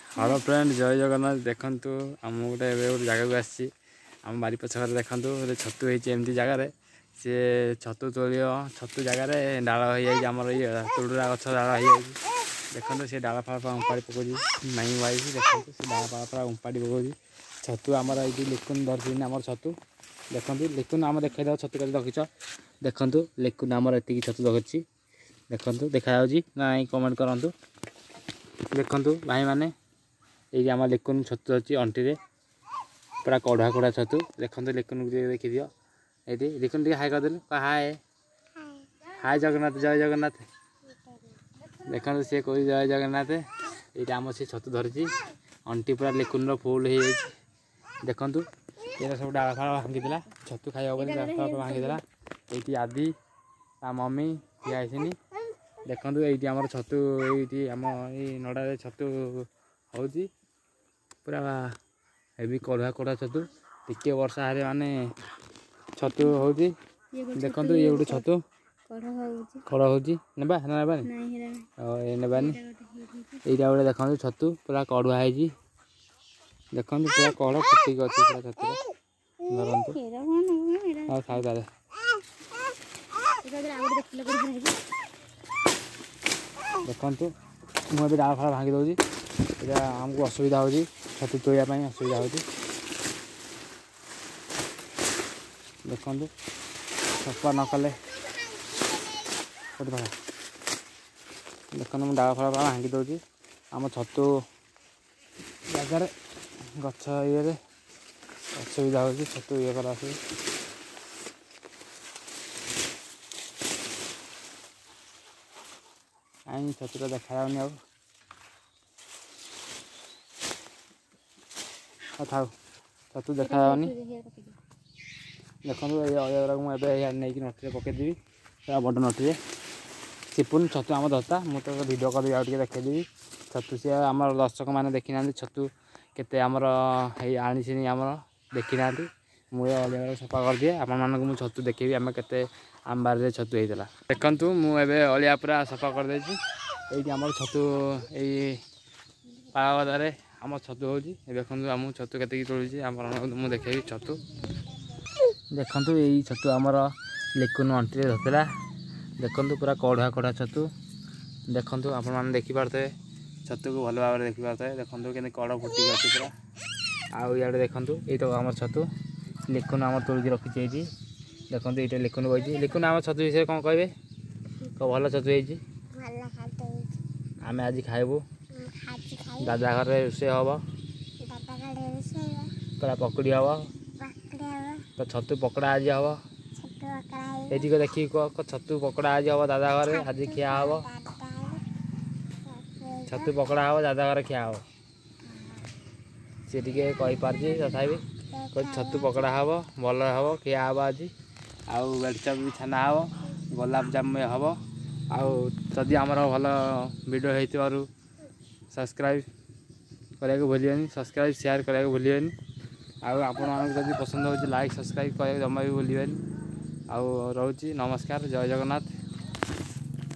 Hello friend, ଜୟ ଜଗନ୍ନାଥ। ଦେଖନ୍ତୁ, ଆମ ଗୋଟେ ଏବେ ଗୋଟେ ଜାଗାକୁ ଆସିଛି, ଆମ ବାରି ପଛ ଘରେ। ଦେଖନ୍ତୁ, ଗୋଟେ ଛତୁ ହେଇଛି ଏମିତି ଜାଗାରେ। ସିଏ ଛତୁ ତୋଳିବ। ଛତୁ ଜାଗାରେ ଡାଳ ହେଇଯାଇଛି, ଆମର ଇଏ ତୁଳୁରା ଗଛ ଡାଳ ହେଇଯାଇଛି। ଦେଖନ୍ତୁ, ସେ ଡାଳ ଫାଳ ପୁରା ଉପାଡ଼ି ପକାଉଛି ମାଇଁ ୱାଇଫ। ଦେଖନ୍ତୁ, ସେ ଡାଳ ଫାଳ ପୁରା ଉପାଡ଼ି ପକାଉଛି। ଛତୁ ଆମର ଏଇଠି ଲିକୁନ ଧରିଛନ୍ତି ଆମର ଛତୁ। ଦେଖନ୍ତୁ ଲିକୁନ, ଆମ ଦେଖେଇଦେବ ଛତୁ କେତେ ରଖିଛ। ଦେଖନ୍ତୁ ଲିକୁନ ଆମର ଏତିକି ଛତୁ ଧରିଛି। ଦେଖନ୍ତୁ, ଦେଖାଯାଉଛି ନା ନାଇଁ, କମେଣ୍ଟ କରନ୍ତୁ। ଦେଖନ୍ତୁ ଭାଇମାନେ, ଏଇଠି ଆମ ଲିକୁନ ଛତୁ ଧରିଛି ଅଣ୍ଟିରେ, ପୁରା କଢ଼ୁଆ କଢ଼ୁଆ ଛତୁ। ଦେଖନ୍ତୁ, ଲିକୁନକୁ ଟିକେ ଦେଖିଦିଅ। ଏଇଠି ଲିକୁନ, ଟିକେ ହାଇ କରିଦେଲୁ। ହାଏ, ହାଏ ଜଗନ୍ନାଥ, ଜୟ ଜଗନ୍ନାଥ। ଦେଖନ୍ତୁ, ସିଏ କହୁଛି ଜୟ ଜଗନ୍ନାଥ। ଏଇଟା ଆମର ସେ ଛତୁ ଧରିଛି, ଅଣ୍ଟି ପୁରା ଲିକୁନର ଫୁଲ୍ ହେଇଯାଇଛି। ଦେଖନ୍ତୁ, ଏଇଟା ସବୁ ଡାଳ ଫାଳ ଭାଙ୍ଗିଦେଲା, ଛତୁ ଖାଇବ ବୋଲି ଡାଳ ଫାଳ ଭାଙ୍ଗିଦେଲା। ଏଇଠି ଆଦି ତା ମମି ଠିଆ ହେଇସିନି। ଦେଖନ୍ତୁ, ଏଇଠି ଆମର ଛତୁ, ଏଇଠି ଆମ ଏଇ ନଡ଼ାରେ ଛତୁ ହେଉଛି, ପୁରା ହେଭି କଢ଼ୁଆ କଢ଼ୁଆ ଛତୁ। ଟିକେ ବର୍ଷା ହେଲେ ମାନେ ଛତୁ ହେଉଛି। ଦେଖନ୍ତୁ, ଇଏ ଗୋଟେ ଛତୁ କଢ଼ ହେଉଛି। ନେବା ନା ନେବାନି? ଏ ନେବାନି। ଏଇଟା ଗୋଟେ ଦେଖନ୍ତୁ ଛତୁ, ପୁରା କଢ଼ୁଆ ହେଇଛି। ଦେଖନ୍ତୁ, ପୁରା କଢ଼ ଫୁଟିକି ଅଛି ପୁରା ଛତୁରେ। ଧରନ୍ତୁ। ହଉ ଥାଉ ତାହେଲେ। ଦେଖନ୍ତୁ, ମୁଁ ଏବେ ଡାଳ ଫାଳ ଭାଙ୍ଗି ଦେଉଛି। ଏଇଟା ଆମକୁ ଅସୁବିଧା ହେଉଛି, ଛତୁ ତୋଳିବା ପାଇଁ ଅସୁବିଧା ହେଉଛି। ଦେଖନ୍ତୁ, ସଫା ନ କଲେ କୋଉଠି। ଦେଖନ୍ତୁ, ମୁଁ ଡାଳ ଫାଳ ଭାଙ୍ଗି ଦେଉଛି। ଆମ ଛତୁ ଜାଗାରେ ଗଛ ଇଏରେ ଅସୁବିଧା ହେଉଛି, ଛତୁ ଇଏ କଲା ଆସିକି। କାଇଁ ଛତୁଟା ଦେଖାଯାଉନି ଆଉ। ଥାଉ, ଛତୁ ଦେଖାଯାଉନି। ଦେଖନ୍ତୁ, ଏଇ ଅଳିଆ ଗୁଡ଼ାକୁ ମୁଁ ଏବେ ନେଇକି ନଟିରେ ପକାଇଦେବି, ପୁରା ବଡ଼ ନଟିରେ। ସିପୁନ ଛତୁ ଆମ ଧରତା, ମୁଁ ତ ଭିଡ଼ିଓ କରିବି ଆଉ ଟିକେ ଦେଖେଇଦେବି ଛତୁ। ସିଏ ଆମର ଦର୍ଶକମାନେ ଦେଖିନାହାନ୍ତି ଛତୁ କେତେ ଆମର ହେଇ ଆଣିସିନି, ଆମର ଦେଖିନାହାନ୍ତି। ମୁଁ ଏ ଅଳିଆ ଗୁଡ଼ାକୁ ସଫା କରିଦିଏ, ଆପଣମାନଙ୍କୁ ମୁଁ ଛତୁ ଦେଖେଇବି, ଆମେ କେତେ ଆମ ବାରିରେ ଛତୁ ହେଇଥିଲା। ଦେଖନ୍ତୁ, ମୁଁ ଏବେ ଅଳିଆ ପୁରା ସଫା କରିଦେଇଛି। ଏଇଠି ଆମର ଛତୁ, ଏଇ ପାଳଗଦାରେ ଆମ ଛତୁ ହେଉଛି। ଦେଖନ୍ତୁ, ଆମକୁ ଛତୁ କେତିକି ତୋଳୁଛି, ଆପଣମାନଙ୍କୁ ମୁଁ ଦେଖେଇବି ଛତୁ। ଦେଖନ୍ତୁ, ଏଇ ଛତୁ ଆମର ଲିକୁନ ଅଣ୍ଟିରେ ଧରିଥିଲା। ଦେଖନ୍ତୁ, ପୁରା କଢ଼ୁଆ କଢ଼ୁଆ ଛତୁ। ଦେଖନ୍ତୁ, ଆପଣମାନେ ଦେଖିପାରୁଥିବେ, ଛତୁକୁ ଭଲ ଭାବରେ ଦେଖିପାରୁଥିବେ। ଦେଖନ୍ତୁ କେମିତି କଢ଼ ଫୁଟିକି ଅଛି ପୁରା। ଆଉ ଇଆଡ଼େ ଦେଖନ୍ତୁ, ଏଇଟା ଆମର ଛତୁ ଲିକୁନ ଆମର ତୋଳିକି ରଖିଛି ଏଇଠି। ଦେଖନ୍ତୁ, ଏଇଟା ଲିକୁନ ବଇଛି। ଲିକୁନ, ଆମ ଛତୁ ବିଷୟରେ କ'ଣ କହିବେ? ଭଲ ଛତୁ ହେଇଛି, ଆମେ ଆଜି ଖାଇବୁ। ଦାଦା ଘରେ ରୋଷେଇ ହେବ, ପୁରା ପକୁଡ଼ି ହେବ, ତ ଛତୁ ପକୋଡ଼ା ଆଜି ହେବ। ଏଇଠିକ ଦେଖିକି କୁହ, ଛତୁ ପକୋଡ଼ା ଆଜି ହେବ, ଦାଦା ଘରେ ଆଜି ଖିଆ ହେବ। ଛତୁ ପକୋଡ଼ା ହେବ, ଦାଦା ଘରେ ଖିଆ ହେବ। ସେ ଟିକେ କହିପାରୁଛି, ତଥାପି ଛତୁ ପକୋଡ଼ା ହେବ, ଭଲ ହେବ, ଖିଆ ହେବ ଆଜି। ଆଉ ବେଡ଼ଚପ୍ ବି ଛାନା ହେବ, ଗୋଲାପଜାମୁ ବି ହେବ। ଆଉ ଯଦି ଆମର ଭଲ ଭିଡ଼ିଓ ହେଇଥିବାରୁ ସବସ୍କ୍ରାଇବ୍ କରିବାକୁ ଭୁଲିବେନି, ସବସ୍କ୍ରାଇବ୍ ସେୟାର କରିବାକୁ ଭୁଲିବେନି। ଆଉ ଆପଣମାନଙ୍କୁ ଯଦି ପସନ୍ଦ ହେଉଛି, ଲାଇକ୍ ସବସ୍କ୍ରାଇବ୍ କରିବାକୁ ଜମା ବି ଭୁଲିବେନି। ଆଉ ରହୁଛି, ନମସ୍କାର, ଜୟ ଜଗନ୍ନାଥ।